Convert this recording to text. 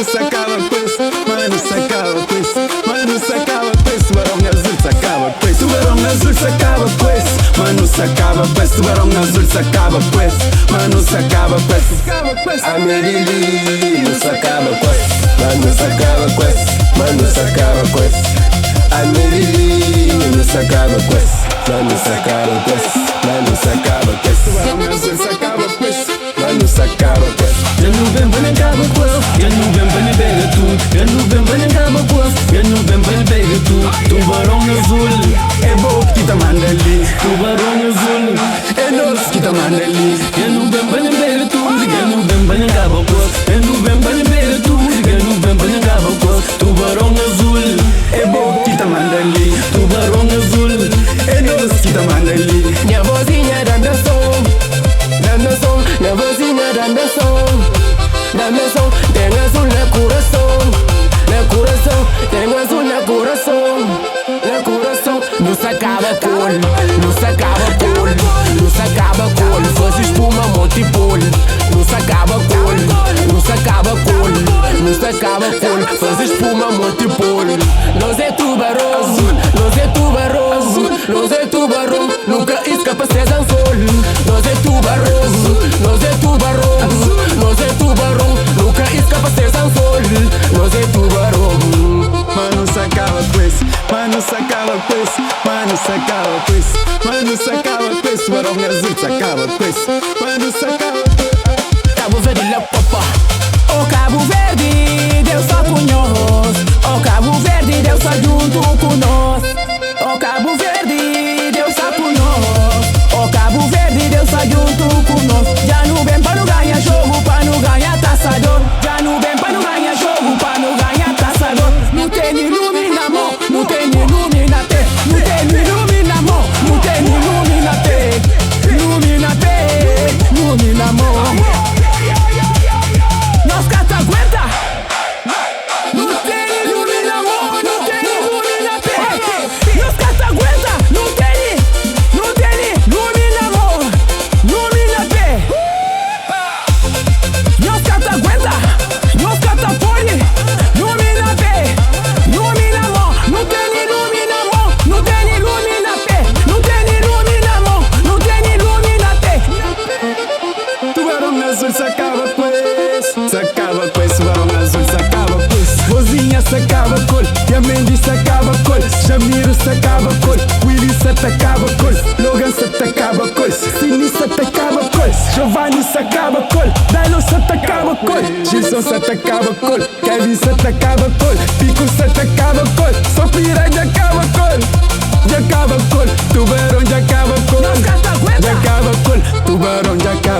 Mano, se acaba com esse, mano, se acaba com esse, mano, se acaba com esse, tubarão azul se acaba com esse, tubarão azul se acaba com esse, mano, se acaba com esse, tubarão azul se acaba com esse, mano, se acaba com esse, acaba com esse. Amerili, não se acaba com esse, mano, se acaba com esse, mano, se acaba com esse. Amerili, não se acaba com esse, mano, se acaba com esse, mano, se acaba com esse, Tubarão azul se acaba com esse. Mano, se acaba com esse. Eu não vem pra nem acaba com ele, eu não vem pra nem pega tudo. Eu não vem pra nem acaba com ele, eu não vem pra nem pega tudo. Tubarão azul, É bom que tá manda ali, tubarão azul. É nós que tá manda ali. Eu não vem pra nem pega tudo, eu não vem pra nem acaba com ele. Eu não vem pra nem pega tudo, eu não vem pra nem acaba com ele. Tubarão azul, É bom que tá manda ali, tubarão azul. É nós que tá manda ali. Minha vozinha dá som, dá som, minha vozinha dá som, dá som. Tem azul na coração, na coração, tem azul na coração, na coração. Não se acaba com, não se acaba com, não se acaba com. Faz espuma, multipol. Não se acaba com, não se acaba com, não se acaba com. Faz espuma, multipol. Nós é tubarão, nós é tubarão, nós é tubarão. Nunca escapa se anzol. Nós é tubarão, nós é tubarão, nós é tubarão. Nunca escapa se anzol. Nós é tubarão. Mano, se acaba com esse, mano, se acaba com esse, mano, se acaba com esse, mano, se acaba com esse, tubarão azul se acaba com esse, mano, se acaba com esse. Cabo Verde la popa. Oh Cabo Verde, Deus tá com nós. Oh Cabo Verde, Deus tá junto com nós. Oh Cabo Verde, Deus tá com nós. Oh Cabo Verde, Deus tá junto com nós. Já não vem pa não ganhar jogo, pa não ganhar taça d'ouro. Já não vem pa não ganhar jogo, pa não ganhar taça d'ouro. Não tem ni lume na mão, não tem ni lume na pé. Não tem ni lume na mão, não tem ni lume na pé. Lume na pé, lume na mão. Nós cata aguenta. Não tem lume na mão, não tem lume na pé. Nós cata aguenta. Não tem lume na mão, lume na pé. Nós cata aguenta, nós cata pode. Lume na pé, lume na mão. Não tem lume na mão, não tem lume na pé. Não tem lume na mão, não tem lume na pé. Tubarão azul se acaba com esse, se acaba com esse, tubarão azul se acaba com esse. Vozinha se acaba com, Yamendi se acaba com, Jamiro se acaba com, Willy se acaba com, Logan se acaba com, Sini se acaba com, Giovanni se acaba com, Dano se acaba com, Gilson se acaba com, Kevin se acaba com, Pico se acaba com, só piranha acaba com, já acaba com, tubarão já acaba com, Nós cata aguenta. Já acaba com, tubarão já acaba.